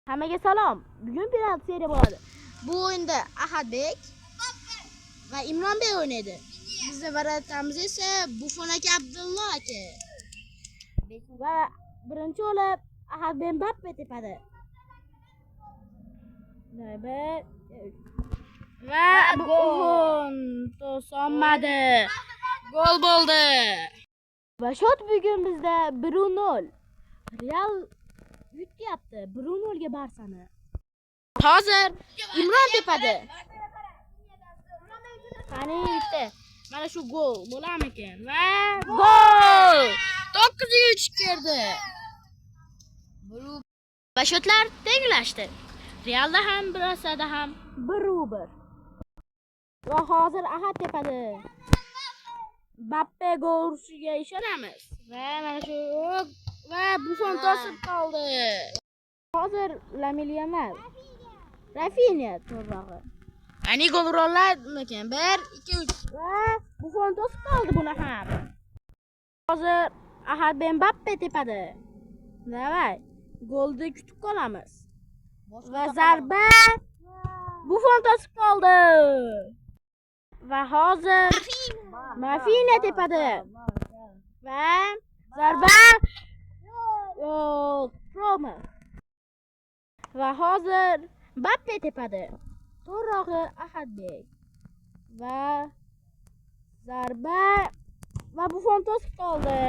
Hammaga salom. Bugun penalti seriya bo'ladi. Bu o'yinda Ahadbek va Imronbek o'ynaydi. Bizni varatamiz esa Buffon aka, Abdullo aka. Va birinchi bo'lib Ahadbek Mbappe tepadi. Bir, uch. Va Buffon to'solmadi. Gol bo'ldi. Va счёт bugun bizda 1-0. Real yutyapti 1-0 ga Barsani. Hozir Imron tepadi. Qani yutdi. Mana shu gol bo'larmikan? Va gol! 9-3 kirdi. Va счёт lar tenglashdi. Realda ham, Barsada ham 1-1. Va hozir Ahad tepadi. Mbappe gol urishiga ishonamiz. Va mana shu va Buffon to'sib qoldi. Hozir Lamine Yamal. Rafinha to'g'rog'i. Qani gol ura oladimikan? 1, 2, 3 va Buffon to'sib qoldi buni ham. Hozir Ahad Mbappe tepadi. Давай. Golni kutib qolamiz. Va zarba, Buffon to'sib qoldi. Va hozir Rafinha tepadi. Va zarba, yo'q, Roma. Va hozir Mbappe tepadi. To'g'rog'i Ahadbek. Va zarba va Buffon to'sib qoldi.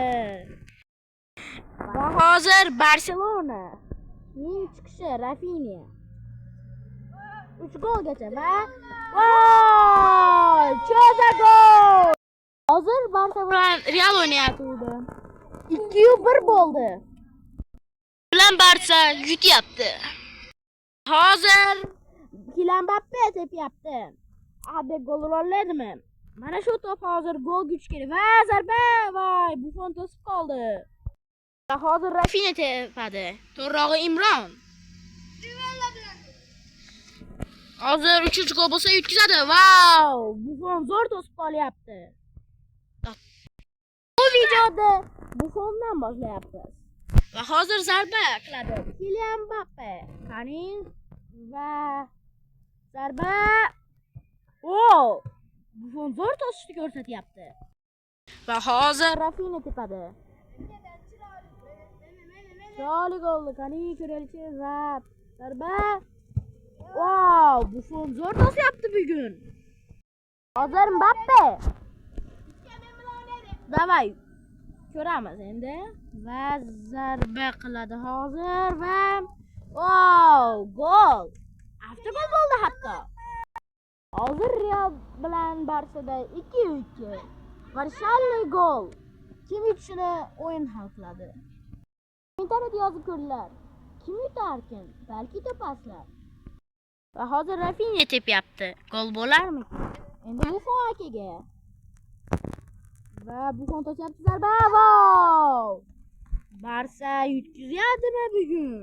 Va hozir Barselona ning chiqishi, Rafinha. 3 golgacha va voy! Cho'za gol! Hozir Barsa bilan Real o'ynayapti. 2-1 bo'ldi. Bilan Barsa yutyapti. Hozir Kylian Mbappe tepyapti. Ahadbek gol ura oladimi? Mana shu to'p hozir gol kuch kerak. Va zarba! Voy, Buffon to'sib qoldi. Va hozir Rafinha tepadi. To'g'rog'i Imron. Hozir 3-gol bo'lsa yutkazadi. Vau! Buffon zo'r to'sib qolyapti. Bu videoda Buffondan boshlayapmiz. Va hozir zarba qiladi. Kylian Mbappe. Qani va zarba. O! Buffon zo'r to'sishni ko'rsatyapti. Va hozir Rafinha tepadi. Chiroyli golni qani ko'raylikchi va zarba. Vau, Buffon zo'r to'syapti bugun. Hozir Mbappe. Давай. Ko'ramiz endi. Va zarba qiladi hozir va vau, gol. Avtogol bo'ldi hatto. Hozir Real bilan Barsada 2-2. Varshalli gol. Kim yutishini o'yin hal qiladi. Kommentariyada yozib ko'ringlar. Kim yutarkin? Balki topasizlar. Va hozir Rafinha tepyapti. Gol bo'larmikin? Endi Buffon akaga. Va Buffon to'syapti, zarba. Vau! Barsa yutkazyaptimi bugun?